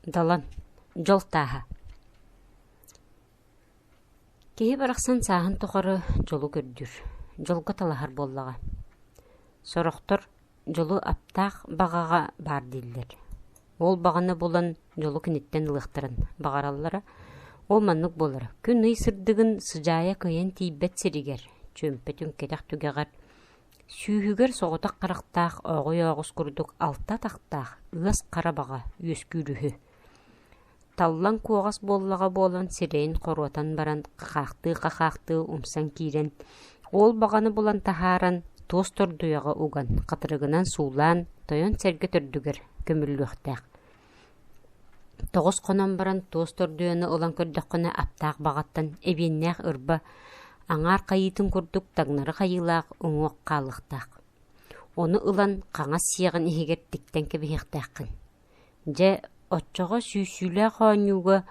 Далан, дьол тааһа. Киһи барахсан сааһын тухары дьолу көрдүүр, дьолго талаһар буоллаҕа. Сорохтор дьолу аптаах баҕаҕа баар дииллэр. Ол баҕаны булан дьолу киниттэн ылыахтарын баҕараллара. Ол маннык буолара: күн-ый сырдыгын сыдьаайа кыайан тиийбэт сиригэр, чүөмпэ түҥкэтэх түгэҕэр Сүүһүгэр соҕотох харахтаах ооҕуй оҕус курдук алта атахтаах ыас хара баҕа үөскүүр үһү. Таллан куоҕас буоллаҕа буолан сирэйин хоруотан баран хахаахтыы-хахаахтыы умсан киирэн, уол баҕаны булан таһааран, туос тордуйаҕа уган, хатырыгынан суулаан, тойон сэргэ төрдүгэр көмүллүөхтээх. Тоҕус хонон баран туос тордуйаны ылан көрдөххүнэ аптаах баҕаттан эбиэннээх ырба аҥаар хайыытын курдук таҥнары хайыылаах уҥуох хаалыахтаах. Ону ылан хаҥас сиэҕин иһигэр тиктэн кэбиһиэхтээххин. Дьэ, оччоҕо сүүсүүлээх оонньууга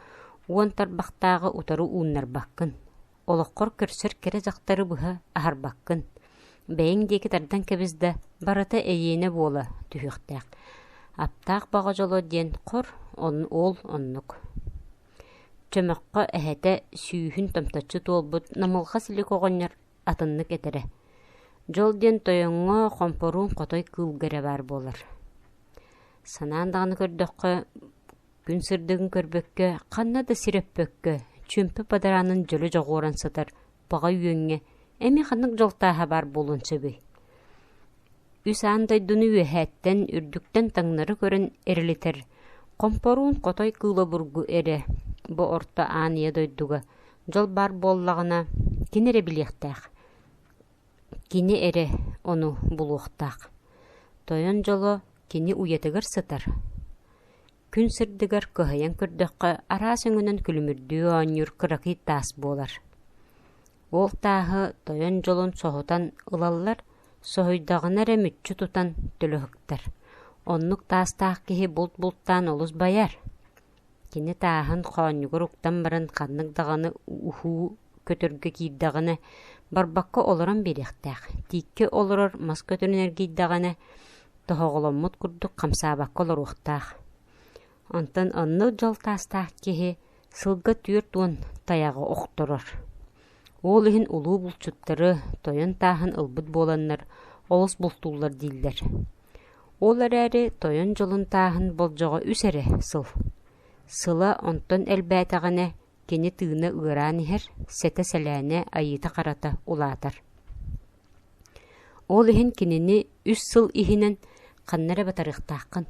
уон тарбахтааҕы утары ууннарбаккын, олоххор көрсөр кэрэ дьахтары быһа аһарбаккын, бэйэҥ диэки тардан кэбис да, барыта эйиэнэ буола түһүөхтээх. Аптаах баҕа дьоло диэн хор, ол оннук. Чөмөххө эһэтэ сүүһүн томточчу туолбут намылҕа силик оҕонньор атыннык этэрэ: «Дьол диэн тойоҥҥо хомпоруун хотой кыылга эрэ баар буолар». Санаан даҕаны көрдөххө, Күн сырдыгын көрбөккө, ханна да сир өппөккө, чүөмпэ бадараанын дьөлө дьоҕуоран сытар баҕа үөҥҥэ эмиэ ханнык дьол тааһа баар буолуон сөбүй? Үс аан дойдуну үөһээттэн, үрдүктэн таҥнары көрөн эрилитэр хомпоруун хотой кыыл обургу эрэ бу орто аан ийэ дойдуга дьол баар буоллаҕына, кини эрэ билиэхтээх, кини эрэ ону булуохтаах. Тойон дьоло кини уйатыгар сытар. Күн сырдыгар кыһайан көрдөххө, араас өҥүнэн күлүмүрдүү оонньуур кыракый таас буолар. Ол тааһы тойон дьолун соһутан ылаллар, соһуйдаҕына эрэ мүччү тутан төлөһүктэр. Оннук таастаах киһи булт бултаан олус байар. Кини тааһын хоонньугар уктан баран ханнык даҕаны уһуу көтөргө киирдэҕинэ, барбакка олорон биэриэхтээх. Тииккэ олорор мас көтөрүн эргийдэҕинэ, тоһоҕоломмут курдук хамсаабакка олоруохтаах. Онтон оннук дьол таастаах киһи сылга 40 тайаҕы охторор. Ол иһин улуу булчуттары тойон тааһын ылбыт буоланнар олус бултууллар дииллэр. Ол эрээри тойон дьолун тааһын болдьоҕо үс эрэ сыл. Сыла онтон элбээтэҕинэ кини тыына ыараан иһэр, сэтэ-сэлээнэ, айыыта-харата улаатар. Ол иһин кинини үс сыл иһинэн ханна эрэ батарыахтааххын.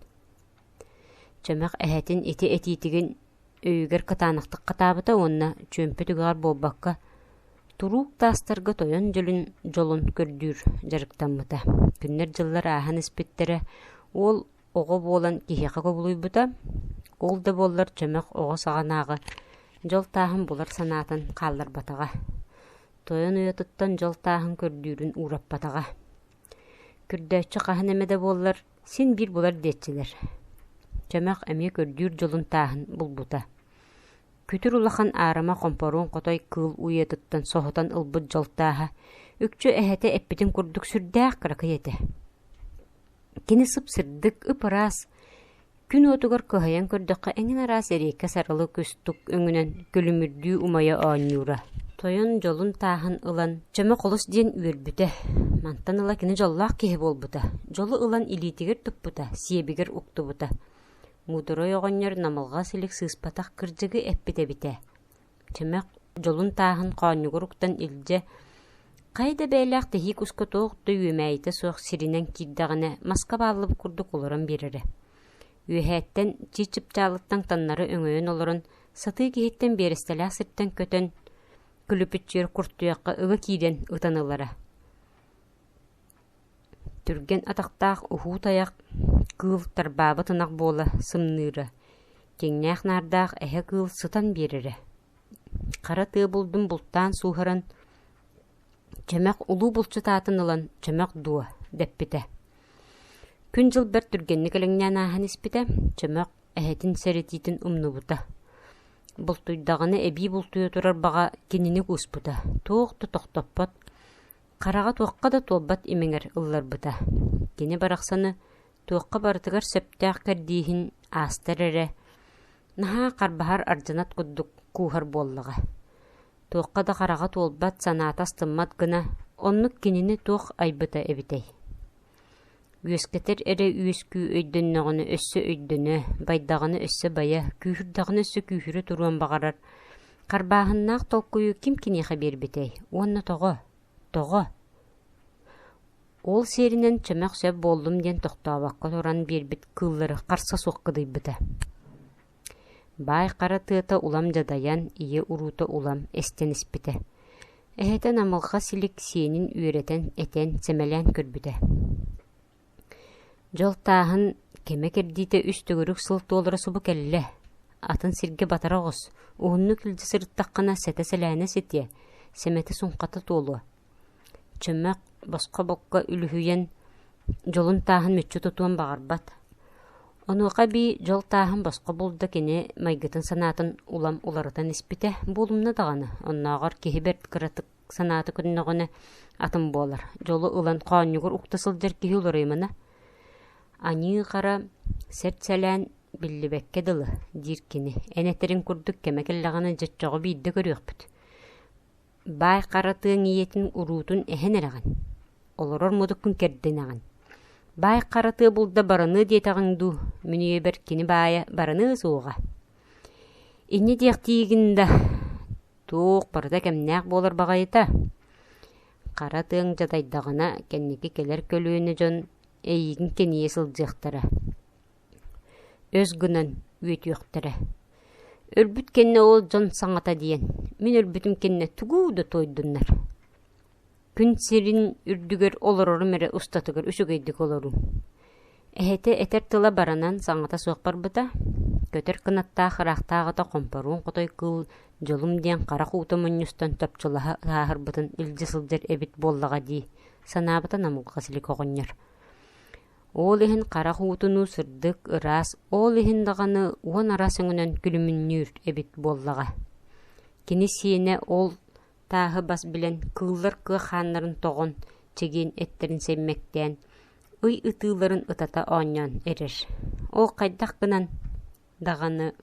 Чөмөх эһэтин ити этиитигин өйүгэр кытаанахтык хатаабыта уонна чүөмпэ түгэҕэр буолбакка, туруук таастарга тойон дьөлүн дьолун көрдүүр дьарыктаммыта. Күннэр-дьыллар ааһан испиттэрэ, уол оҕо буолан киһиэхэ кубулуйбута. Ол да буоллар чөмөх оҕо саҕанааҕы дьол тааһын булар санаатын хаалларбатаҕа. Тойон уйатыттан дьол тааһын көрдүүрүн уураппатаҕа. Көрдөөччү хаһан эмэ да буоллар, син биир булар диэччилэр. Чөмөх эмиэ көрдүүр дьолун тааһын булбута. Күтүр улахан аарыма хомпоруун хотой кыыл уйатыттан соһутан ылбыт дьол тааһа үкчү эһэтэ эппитин курдук сүрдээх кыракый этэ. Кини сып-сырдык, ып-ыраас, күн уотугар кыһайан көрдөххө эҥин араас эриэккэ сарылы кустук өҥүнэн күлүмүрдүү умайа оонньуура. Тойон дьолун тааһын ылан чөмөх олус диэн үөрбүтэ. Мантан ыла кини дьоллоох киһи буолбута. Дьолу ылан илиитигэр туппута, сиэбигэр уктубута. Мудрой оҕонньор намылҕа силик сыыспатах кырдьыгы эппит эбитэ. Чөмөх дьолун тааһын хоонньугар уктан илдьэ хайа да бэйэлээх тэһии куска туох да үөмээйитэ суох сиринэн киирдэҕинэ маска бааллыбыт курдук олорон биэрэрэ. Үөһээттэн чии чыпчаалыттан таннары өҥөйөн олорон сатыы киһиттэн биэрэстэлээх сиртэн көтөн күлүпүччүйэр куртуйахха ыга киирэн ытан ылара. Түргэн атахтаах уһуу тайах кыыл тарбаабыт ынах буола сымныыра, киҥнээх-наардаах эһэ кыыл сытан биэрэрэ. Хара тыа булдун бултаан сууһаран, Чөмөх улуу булчут аатын ылан «Чөмөх дуо» дэппитэ. Күн-дьыл бэрт түргэнник элэҥнээн ааһан испитэ, Чөмөх эһэтин сэрэтиитин умнубута. Бултуйдаҕына эбии бултуйа турар баҕа кинини кууспута, туох да тохтоппот, хараҕа туохха да туолбат имэҥэр ылларбыта. Кини барахсаны туохха барытыгар сөптөөх кэрдииһин аастар эрэ. Наһаа харбаһар ардьанат курдук кууһар буоллаҕа. Туохха да хараҕа туолбат, санаата астыммат гына, оннук кинини туох айбыта эбитэй? Үөскэтэр эрэ үөскүү өйдөннөҕүнэ өссө өйдөнө, байдаҕына өссө байа, күүһүрдэҕинэ өссө күүһүрэ туруон баҕарар харбааһыннаах толкуйу ким киниэхэ биэрбитэй уонна тоҕо? Тоҕо? Ол сиэринэн чөмөх сөп буоллум диэн тохтообокко туран биэрбит кыыллары харса суох кыдыйбыта. Баай хара тыата улам дьадайан, ийэ уруута улам эстэн испитэ. Эһэтэ Намылҕа Силик сиэнин үөрэтэн, этэн, сэмэлээн көрбүтэ. Дьол тааһын кэмэ кэрдиитэ үс төгүрүк сыл туолара субу кэллэ. Атын сиргэ батара оҕус, уһуннук илдьэ сырыттаххына сэтэ-сэлээнэ ситиэ, сэмэтэ-суҥхата туолуо. Чөмөх босхо бокка үлүһүйэн дьолун тааһын мүччү тутуон баҕарбат. Онуоха эбии дьол тааһын босхо булда кини майгытын санаатын улам уларытан испитэ буолумна даҕаны, оннооҕор киһи бэрт кыратык санаата көннөҕүнэ атын буолар, дьолу ылан хоонньугар укта сылдьар киһи уларыйымына. Аньыы-хара сэрт-сэлээн биллибэккэ дылы, диир кини, эн этэриҥ курдук кэмэ кэллэҕинэ дьоччоҕу биирдэ көрүөхпүт. Баай хара тыаҥ ийэтин уруутун эһэн эрэҕин, олорор мутуккун кэрдинэҕин. Баай хара тыа булда бараныа диэтэҕиҥ дуу, мин үйэбэр кини баайа бараныа суоҕа. Инньэ диэхтиигин да, туох барыта кэмнээх буолар баҕайыта. Хара тыаҥ дьадайдаҕына, кэнники кэлэр көлүөнэ дьон эйигин кэнийэ сылдьыахтара. Өс гынан үөтүөхтэрэ. Өлбүт кэннэ ол дьон саҥата диэн, мин өлбүтүм кэннэ тугу да туойдуннар. Күн сирин үрдүгэр олорорум эрэ устатыгар үчүгэйдик олоруум. Эһэтэ этэр тыла баранан саҥата суох барбыта. Көтөр кынаттаах ыраахтааҕыта хомпоруун хотой кыыл дьолум диэн харах уута мунньустан чопчулаһа сааһырбытын илдьэ сылдьар эбит буоллаҕа дии, санаабыта Намылҕа Силик оҕонньор. Ол иһин харах уутунуу сырдык, ыраас, ол иһин даҕаны уон араас өҥүнэн күлүмүннүүр эбит буоллаҕа. Кини сиэнэ ол тааһы бас билэн, кыыллар кыа хааннарын тоҕон, чэгиэн эттэрин сэймэктээн, ый ытыыларын ытата оонньоон эрэр. Ол хайдах гынан даҕаны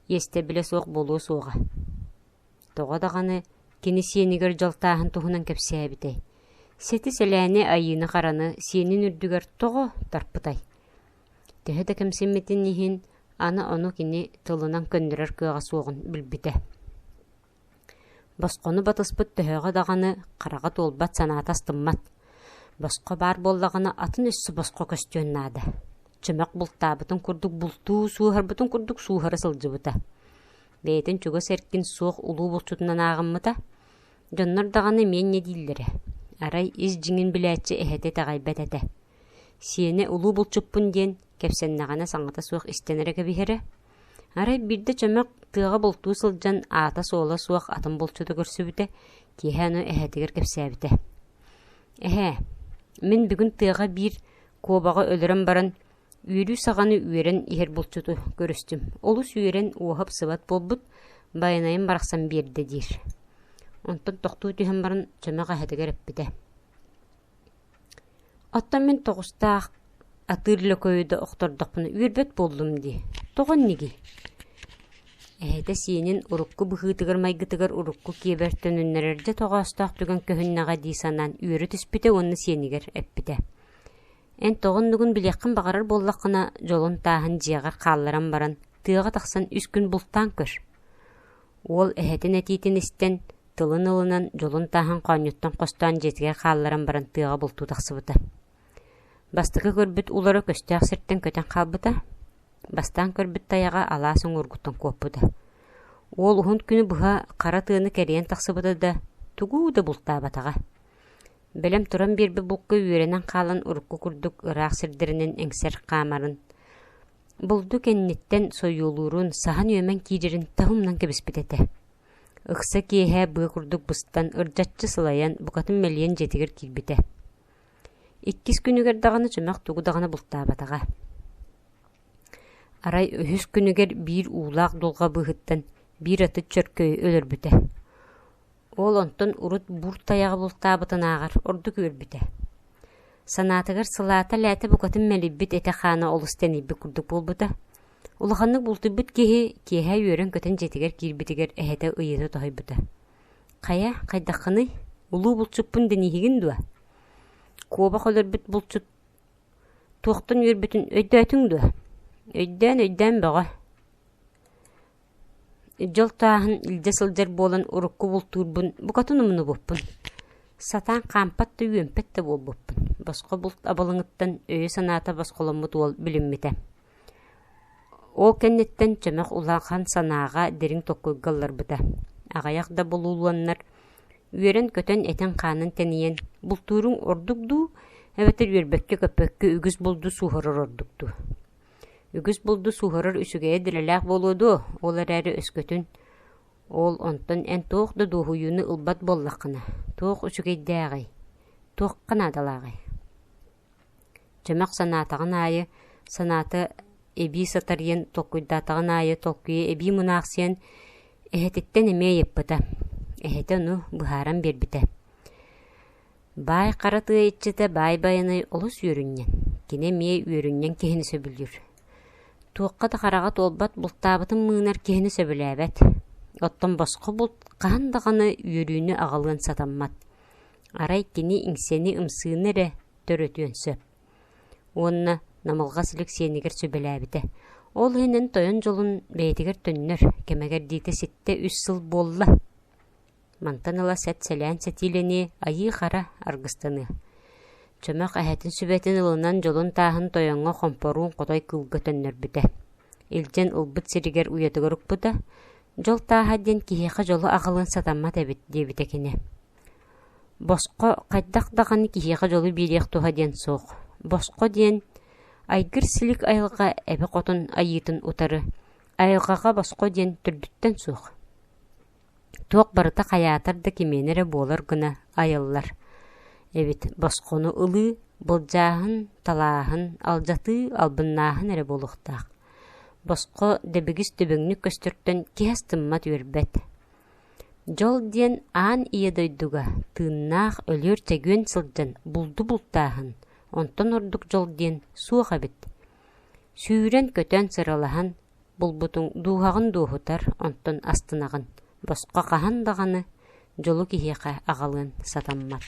иэстэбилэ суох буолуо суоҕа. Тоҕо даҕаны кини сиэнигэр дьолтааһын туһунан кэпсээбитэй? Сэти-сэлээни айыыны-хараны сиэнин үрдүгэр тоҕо тарпытай? Төһө да кэмсиммитин иһин, аны ону кини тылынан көннөрөр кыаҕа суоҕун билбитэ. Босхону батыспыт төһөҕө даҕаны хараҕа туолбат санаата астыммат. Босхо баар буоллаҕына атын өссө босхо көстүөн наада. Чөмөх бултаабытын курдук бултуу, сууһарбытын курдук сууһара сылдьыбыта. Бэйэтин чугас эркин суох улуу булчутунан ааҕыммыта. Дьоннор даҕаны эмиэ инньэ дииллэрэ. Арай ис дьиҥин билээччи эһэтэ итэҕэйбэт этэ. Сиэнэ улуу булчуппун диэн кэпсэннэҕинэ саҥата суох истэн эрэ кэбиһэрэ. Арай биирдэ чөмөх тыаҕа бултуу сылдьан аата-суола суох атын булчуту көрсүбүтэ, киэһэ ону эһэтигэр кэпсээбитэ. «Эһээ, мин бүгүн тыаҕа биир куобаҕы өлөрөн баран Үөрүү саҕаны үөрэн иһэр булчуту көрүстүм. Олус үөрэн уоһа ыпсыбат буолбут, байанайым барахсан биэрдэ диир. Онтон тохтуу түһэн баран чөмөх эһэтигэр эппитэ: «Оттон мин тоҕустаах атыыр лөкөйү да охтордохпуна үөрбэт буоллум дии, тоҕо иннигий?» Эһэтэ сиэнин урукку быһыытыгар-майгытыгар урукку киэбэр төнүннэрэр дьэ тоҕоостоох түгэн көһүннэҕэ дии санаан үөрэ түспүтэ уонна сиэнигэр эппитэ: Эн тоҕо оннугун билиэххин баҕарар буоллаххына, дьолун тааһын дьиэҕэр хаалларан баран, тыаҕа тахсан үс күн бултаан көр. Уол эһэтин этиитин истэн, тылын ылынан, дьолун тааһын хоонньуттан хостоон дьиэтигэр хаалларан баран тыаҕа бултуу тахсыбыта. Бастакы көрбүт улара көстөөх сиртэн көтөн хаалбыта. Бастаан көрбүт тайаҕа алаас уҥуоргуттан куоппута. Уол уһун күнү быһа хара тыаны кэрийэн тахсыбыта да, тугу да бултаабатаҕа. Бэлэм туран биэрбит булка үөрэнэн хаалан урукку курдук ыраах сирдэринэн эҥсэр хаамарын, булду кэнниттэн сойуолуурун, саһан үөмэн киирэрин таһымынан кэбиспит этэ. Ыкса киэһэ быа курдук быстан, ырдьаччы сылайан, букатын мэлийэн дьиэтигэр киирбитэ. Иккис күнүгэр даҕаны чөмөх тугу даҕаны бултаабатаҕа. Арай үһүс күнүгэр биир уулаах дулҕа быыһыттан биир аты чөркөйү өлөрбүтэ. Уол онтон урут буур тайаҕы бултаабытынааҕар ордук үөрбүтэ. Санаатыгар сылаата-лээтэ букатын мэлийбит этэ-хаана олус тэнийбит курдук буолбута. Улаханнык бултуйбут киһи киэһэ үөрэн-көтөн дьиэтигэр киирбитигэр эһэтэ ыйыта тоһуйбута: «Хайа, хайдаххыный? Улуу булчуппун дэнииһигин дуо? Куобах өлөрбүт булчут туохтан үөрбүтүн өйдөөтүҥ дуо? Өйдөөн-өйдөөн бөҕө. Дьол тааһын илдьэ сылдьар буолан урукку бултуурбун букатын умнубуппун. Сатаан хаампат да үөмпэт да буолбуппун. Босхо булт абылаҥыттан өйө-санаата босхоломмут уол билиммитэ. Ол кэнниттэн чөмөх улахан санааҕа дириҥ толкуйга ылларбыта. Аҕыйах да булууланнар үөрэн-көтөн этин-хаанын тэнийэн, бултууруҥ ордук дуу, эбэтэр үөрбэккэ-көппөккө үгүс булду сууһарар ордук дуу? Үгүс булду сууһарар үчүгэйэ дэлэлээх буолуо дуо, ол эрээри өскөтүн ол онтон эн туох да дуоһуйууну ылбат буоллаххына, туох үчүгэйдээҕий, туохха наадалааҕый? Чөмөх санаатаҕын аайы санаата эбии сатарыйан, толкуйдаатаҕын аайы толкуйа эбии мунаахсыйан, эһэтиттэн эмиэ ыйыппыта. Эһэтэ ону быһааран биэрбитэ. Баай хара тыа иччитэ Баай Байанай олус үөрүнньэҥ, кини эмиэ үөрүнньэҥ киһини сөбүлүүр. Туохха да хараҕа туолбат бултаабытын мыынар киһини сөбүлээбэт. Оттон босхо булт хаһан даҕаны үөрүүнү аҕалыан сатаммат. Арай кини иҥсэни-ымсыыны эрэ төрөтүөн сөп. Уонна Намылҕас Иликсиэнигэр сүбэлээбитэ. Ол иһинэн тойон дьолун бэйэтигэр төннөр, кэмэгэрдиитэ ситтэ үс сыл буолла. Мантан ыла сэт-сэлээн сэтиилэниэ, айыы-хара аргыстаныа. Чөмөх эһэтин сүбэтин ылынан дьолун тааһын тойоҥҥо хомпоруун хотой кыылга төннөрбүтэ. Илдьэн ылбыт сиригэр уйатыгар укпута, «Дьол тааһа диэн киһиэхэ дьолу аҕалыан сатаммат эбит» диэбитэ кини. Босхо хайдах даҕаны киһиэхэ дьолу биэриэх туһа диэн суох. Босхо диэн айгыр-силик айылҕа эбэ хотун айыытын утары, айылҕаҕа босхо диэн төрдүттэн суох. Туох барыта хайаатар да кимиэнэ эрэ буолар гына айыллар эбит босхону ылыы, былдьааһын, талааһын, алдьатыы, албыннааһын эрэ буолуохтаах. Босхо дэбигис дөбөҥнүк көстөртөн киһи астыммат үөрбэт. Дьол диэн аан ийэ дойдуга тыыннаах өлүөр чэгүөн сылдьан булду бултааһын, онтон ордук дьол диэн суох эбит. Сүүрэн-көтөн сыралаһан булбутуҥ дууһаҕын дуоһутар, онтон астынаҕын, босхо хаһан даҕаны дьолу киһиэхэ аҕалыан сатаммат.